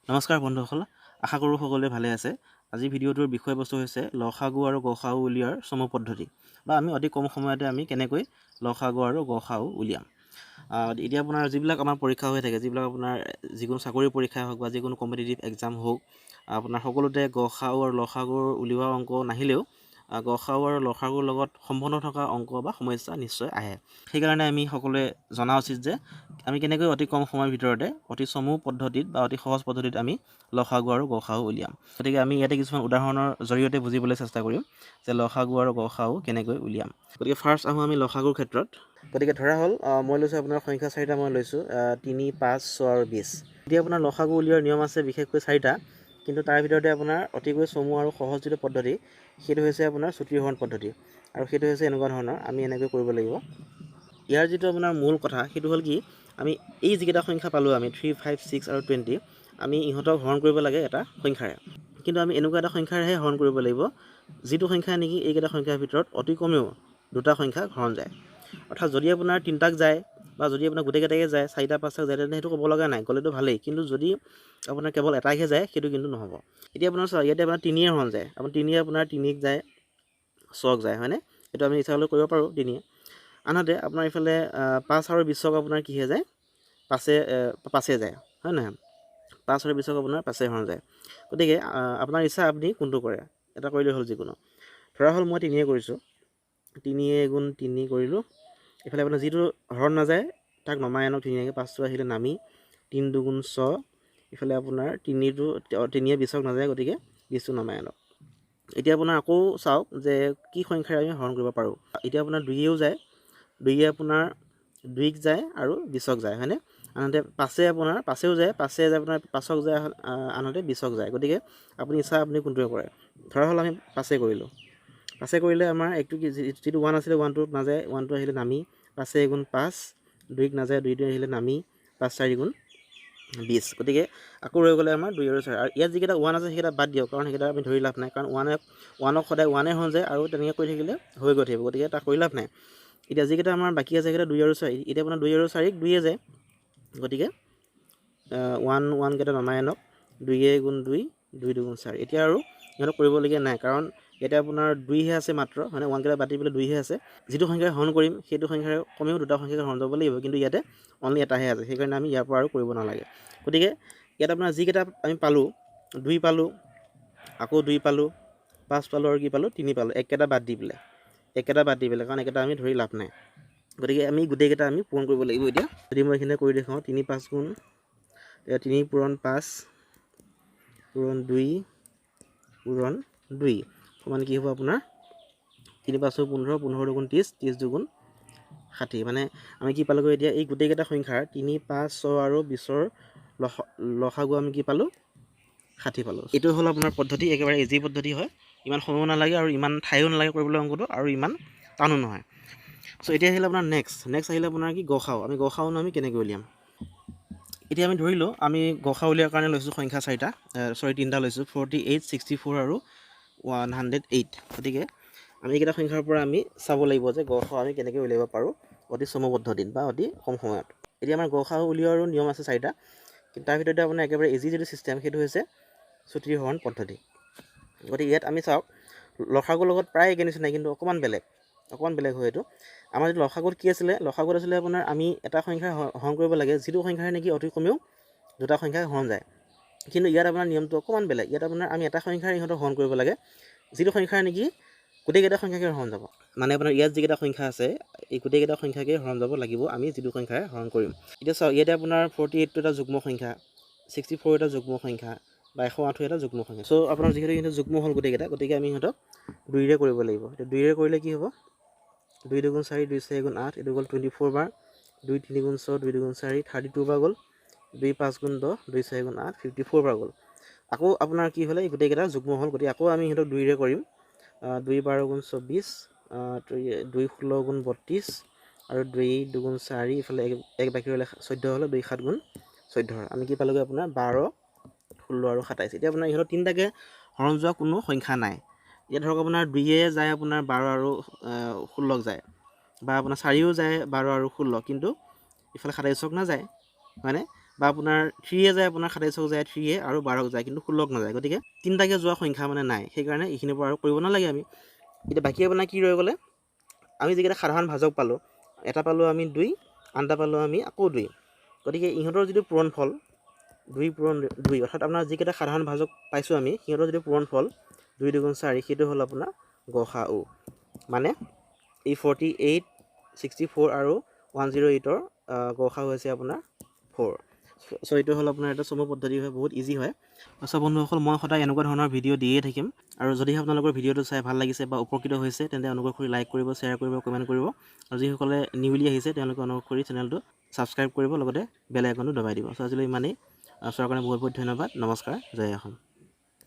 নমস্কাৰ বন্ধুসকল, আশা কৰোঁ সকলোৱে ভালে আছে। আজি ভিডিঅ'টোৰ বিষয়বস্তু হৈছে লসাগু আৰু গসাগু উলিওৱাৰ চমু পদ্ধতি, বা আমি অতি কম সময়তে আমি কেনেকৈ লসাগু আৰু গসাগু উলিয়াম। এতিয়া আপোনাৰ যিবিলাক আমাৰ পৰীক্ষা হৈ থাকে, যিবিলাক আপোনাৰ যিকোনো চাকৰি পৰীক্ষাই হওক বা যিকোনো কম্পিটিটিভ এক্সাম হওক, আপোনাৰ সকলোতে গসাগু আৰু লসাগুৰ উলিওৱা অংক নাহিলেও গসাগু আৰু লসাগুৰ লগত সম্বন্ধ থকা অংক বা সমস্যা নিশ্চয় আহে। সেইকাৰণে আমি সকলোৱে জনা উচিত যে আমি কেনেকৈ অতি কম সময়ৰ ভিতৰতে অতি চমু পদ্ধতিত বা অতি সহজ পদ্ধতিত আমি লসাগু আৰু গসাগু উলিয়াম। গতিকে আমি ইয়াতে কিছুমান উদাহৰণৰ জৰিয়তে বুজিবলৈ চেষ্টা কৰিম যে লসাগু আৰু গসাগু কেনেকৈ উলিয়াম। গতিকে ফাৰ্ষ্ট আহোঁ আমি লসাগুৰ ক্ষেত্ৰত। গতিকে ধৰা হ'ল মই লৈছোঁ আপোনাৰ সংখ্যা চাৰিটা, মই লৈছোঁ 3, 5, 6 আৰু 20। এতিয়া আপোনাৰ লসাগু উলিওৱাৰ নিয়ম আছে বিশেষকৈ চাৰিটা, কিন্তু তাৰ ভিতৰতে আপোনাৰ অতিকৈ চমু আৰু সহজ যিটো পদ্ধতি সেইটো হৈছে আপোনাৰ চুটিহৰণ পদ্ধতি। আৰু সেইটো হৈছে এনেকুৱা ধৰণৰ, আমি এনেকৈ কৰিব লাগিব। ইয়াৰ যিটো আপোনাৰ মূল কথা সেইটো হ'ল কি, আমি এই যিকেইটা সংখ্যা পালোঁ আমি 3, 5, 6 আৰু 20, আমি ইহঁতক হৰণ কৰিব লাগে এটা সংখ্যাৰে। কিন্তু আমি এনেকুৱা এটা সংখ্যাৰেহে হৰণ কৰিব লাগিব যিটো সংখ্যা নেকি এইকেইটা সংখ্যাৰ ভিতৰত অতি কমেও দুটা সংখ্যা হৰণ যায়। অৰ্থাৎ যদি আপোনাৰ তিনিটাক যায় বা যদি আপোনাৰ গোটেইকেইটাকে যায়, চাৰিটা পাঁচটাক যায়, তেন্তে সেইটো ক'ব লগা নাই, গ'লেতো ভালেই। কিন্তু যদি আপোনাৰ কেৱল এটাকহে যায় সেইটো কিন্তু নহ'ব। এতিয়া আপোনাৰ চাওক, ইয়াতে আপোনাৰ তিনিয়ে হৰণ যায়, আপোনাৰ তিনিয়ে আপোনাৰ তিনিক যায়, ছক যায়, হয়নে? এইটো আমি ইচ্ছা হ'লেও কৰিব পাৰোঁ তিনিয়ে। আনহাতে আপোনাৰ ইফালে 5 আৰু 20 আপোনাৰ কিহে যায়, পাঁচে যায়, হয় নহয়? 5 আৰু 20 আপোনাৰ পাঁচে হৰণ যায়। গতিকে আপোনাৰ ইচ্ছা আপুনি কোনটো কৰে, এটা কৰিলেই হ'ল যিকোনো। ধৰা হ'ল মই তিনিয়ে কৰিছোঁ, তিনিয়ে গুণ তিনি কৰিলোঁ। এইফালে আপোনাৰ যিটো হৰণ নাযায় তাক নমাই আনক ধুনীয়াকৈ, পাঁচটো আহিলে নামি, তিনি দুগুণ ছয়, ইফালে আপোনাৰ তিনিয়ে বিছক নাযায়, গতিকে বিছটো নমাই আনক। এতিয়া আপোনাৰ আকৌ চাওক যে কি সংখ্যাৰে আমি হৰণ কৰিব পাৰোঁ। এতিয়া আপোনাৰ দুইয়েও যায়, দুইয়ে আপোনাৰ দুইক যায় আৰু বিছক যায়, হয়নে? আনহাতে পাঁচে আপোনাৰ পাঁচেও যায়, পাঁচে যায় আপোনাৰ পাঁচক যায়, আনহাতে বিছক যায়। গতিকে আপুনি ইচ্ছা আপুনি কোনটোৱে কৰে। ধৰা হ'ল আমি পাঁচে কৰিলোঁ, পাঁচে কৰিলে আমাৰ একটো কি, যিটো ওৱান আছিলে ওৱানটো নাযায়, ওৱানটো আহিলে নামি, পাঁচে এগুণ পাঁচ, দুইক নাযায়, দুইটো আহিলে নামি, পাঁচ চাৰি গুণ বিছ। গতিকে আকৌ ৰৈ গ'লে আমাৰ দুই আৰু চাৰি। আৰু ইয়াত যিকেইটা ওৱান আছে সেইকেইটা বাদ দিয়ক, কাৰণ সেইকেইটা আমি ধৰি লাভ নাই, কাৰণ ওৱানক সদায় ওৱানে হৰণ যায় আৰু তেনেকৈ কৰি থাকিলে হৈ গৈ থাকিব, গতিকে তাক কৰি লাভ নাই। এতিয়া যিকেইটা আমাৰ বাকী আছে সেইকেইটা দুই আৰু চাৰি। এতিয়া আপোনাৰ দুই আৰু চাৰিক দুইয়ে যায়, গতিকে ওৱানকেইটা নমাই আনক, দুইয়ে গুণ দুই, দুই দুগুণ চাৰি। এতিয়া আৰু ইহঁতক কৰিবলগীয়া নাই, কাৰণ ইয়াতে আপোনাৰ দুইহে আছে মাত্ৰ, মানে ওৱানকেইটা বাদ দি পেলাই দুইহে আছে। যিটো সংখ্যাৰে হৰণ কৰিম সেইটো সংখ্যাৰে কমেও দুটা সংখ্যাকে হৰণ যাব লাগিব, কিন্তু ইয়াতে অনলি এটাহে আছে, সেইকাৰণে আমি ইয়াৰ পৰা আৰু কৰিব নালাগে। গতিকে ইয়াত আপোনাৰ যিকেইটা আমি পালোঁ, দুই পালোঁ, আকৌ দুই পালোঁ, পাঁচ পালোঁ আৰু কি পালোঁ, তিনি পালোঁ, একেটা বাদ দি পেলাই, একেটা বাদ দি পেলাই, কাৰণ একেটা আমি ধৰি লাভ নাই। গতিকে আমি গোটেইকেইটা আমি পূৰণ কৰিব লাগিব। এতিয়া যদি মই এইখিনি কৰি দেখুৱাওঁ, তিনি পাঁচ গুণ, এতিয়া তিনি পূৰণ পাঁচ পূৰণ দুই পূৰণ দুই সমান কি হ'ব আপোনাৰ তিনি পাঁচ পোন্ধৰ, পোন্ধৰ দুগুণ ত্ৰিছ, ত্ৰিছ দুগুণ ষাঠি। মানে আমি কি পালোগৈ এতিয়া, এই গোটেইকেইটা সংখ্যাৰ তিনি পাঁচ ছয় আৰু বিছৰ লসাগু আমি কি পালোঁ, ষাঠি পালোঁ। এইটো হ'ল আপোনাৰ পদ্ধতি, একেবাৰে ইজি পদ্ধতি হয়, ইমান সময়ো নালাগে আৰু ইমান ঠাইও নালাগে কৰিবলৈ অংকটো, আৰু ইমান টানো নহয়। এতিয়া আহিলে আপোনাৰ নেক্সট আহিলে আপোনাৰ কি, গসাগু। আমি গসাগুনো আমি কেনেকৈ উলিয়াম? এতিয়া আমি ধৰিলোঁ আমি গসাগু উলিওৱাৰ কাৰণে লৈছোঁ সংখ্যা চাৰিটা, চৰি তিনিটা লৈছোঁ, 48, 64 আৰু 108। গতিকে আমি এইকেইটা সংখ্যাৰ পৰা আমি চাব লাগিব যে গসাগু আমি কেনেকৈ উলিয়াব পাৰোঁ অতি চমু পদ্ধতিত বা অতি কম সময়ত। এতিয়া আমাৰ গসাগু উলিওৱাৰো নিয়ম আছে চাৰিটা, কিন্তু তাৰ ভিতৰতে আপোনাৰ একেবাৰে ইজি যিটো ছিষ্টেম সেইটো হৈছে চুটিহৰণ পদ্ধতি। গতিকে ইয়াত আমি চাওক লসাগুৰ লগত প্ৰায় একে নিচিনাই, কিন্তু অকণমান বেলেগ হয় এইটো। আমাৰ যিটো লসাগুত কি আছিলে, লসাগুত আছিলে আপোনাৰ আমি এটা সংখ্যা হৰণ কৰিব লাগে যিটো সংখ্যাৰে নেকি অতি কমেও দুটা সংখ্যা হৰণ যায়। কিন্তু ইয়াত আপোনাৰ নিয়মটো অকণমান বেলেগ, ইয়াত আপোনাৰ আমি এটা সংখ্যাৰে ইহঁতক হৰণ কৰিব লাগে যিটো সংখ্যাৰে নেকি গোটেইকেইটা সংখ্যাকে হৰণ যাব। মানে আপোনাৰ ইয়াত যিকেইটা সংখ্যা আছে এই গোটেইকেইটা সংখ্যাকে হৰণ যাব লাগিব আমি যিটো সংখ্যাৰে হৰণ কৰিম। এতিয়া চাওক ইয়াতে আপোনাৰ ফৰ্টি এইটটো এটা যুগ্ম সংখ্যা, ছিক্সটি ফ'ৰ এটা যুগ্ম সংখ্যা বা এশ আঠো এটা যুগ্ম সংখ্যা। আপোনাৰ যিহেতু ইহঁতে যুগ্ম হ'ল গোটেইকেইটা, গতিকে আমি ইহঁতক দুইৰে কৰিব লাগিব। এতিয়া দুইৰে কৰিলে কি হ'ব, দুই দুগুণ চাৰি, দুই চাৰি গুণ আঠ, এইটো গ'ল টুৱেণ্টি ফ'ৰ বাৰ, দুই তিনি গুণ ছয়, দুই দুগুণ চাৰি, থাৰ্টি টু বাৰ গ'ল, দুই পাঁচ গুণ দহ, দুই চাৰি গুণ আঠ, ফিফটি ফ'ৰ বাৰ গ'ল। আকৌ আপোনাৰ কি হ'লে এই গোটেইকেইটা যুগ্ম হ'ল, গতিকে আকৌ আমি ইহঁতক দুইৰে কৰিম। দুই বাৰ গুণ চৌব্বিছ, দুই ষোল্ল গুণ বত্ৰিছ আৰু দুই দুগুণ চাৰি, ইফালে এক বাকী হ'লে চৈধ্য হ'লে দুই সাত গুণ চৈধ্য। আমি কি পালোগৈ আপোনাৰ বাৰ, ষোল্ল আৰু সাতাইছ। এতিয়া আপোনাৰ ইহঁতৰ তিনিটাকে হৰণ যোৱা কোনো সংখ্যা নাই। এতিয়া ধৰক আপোনাৰ দুইয়ে যায় আপোনাৰ বাৰ আৰু ষোল্লক যায়, বা আপোনাৰ চাৰিও যায় বাৰ আৰু ষোল্ল, কিন্তু ইফালে সাতাইছক নাযায়, হয়নে? বা আপোনাৰ থ্ৰীয়ে যায়, আপোনাৰ 27ক যায় থ্ৰীয়ে আৰু 12ক যায়, কিন্তু 16ক নাযায়। গতিকে তিনিটাকৈ যোৱা সংখ্যা মানে নাই, সেইকাৰণে এইখিনিৰ পৰা আৰু কৰিব নালাগে আমি। এতিয়া বাকী আপোনাৰ কি ৰৈ গ'লে, আমি যিকেইটা সাধাৰণ ভাজক পালোঁ, এটা পালোঁ আমি 2, আন এটা পালোঁ আমি আকৌ 2। গতিকে ইহঁতৰ যিটো পূৰণফল 2 পূৰণ 2, অৰ্থাৎ আপোনাৰ যিকেইটা সাধাৰণ ভাজক পাইছোঁ আমি, সিহঁতৰ যিটো পূৰণফল 2 দুগুণ 4, সেইটো হ'ল আপোনাৰ গসাউ। মানে এই 48, 64 আৰু 108ৰ গসাউ হৈছে আপোনাৰ 4। চ' এইটো হ'ল আপোনাৰ এটা চমু পদ্ধতি হয়, বহুত ইজি হয়। চ' বন্ধুসকল, মই সদায় এনেকুৱা ধৰণৰ ভিডিঅ' দিয়ে থাকিম। আৰু যদিহে আপোনালোকৰ ভিডিঅ'টো চাই ভাল লাগিছে বা উপকৃত হৈছে, তেন্তে অনুগ্ৰহ কৰি লাইক কৰিব, শ্বেয়াৰ কৰিব, কমেণ্ট কৰিব। আৰু যিসকলে নিউলি আহিছে তেওঁলোকে অনুগ্ৰহ কৰি চেনেলটো ছাবস্ক্ৰাইব কৰিব, লগতে বেল আইকনটো দবাই দিব। চ' আজিলৈ ইমানেই। চোৱাৰ কাৰণে বহুত বহুত ধন্যবাদ। নমস্কাৰ, জয় অসম।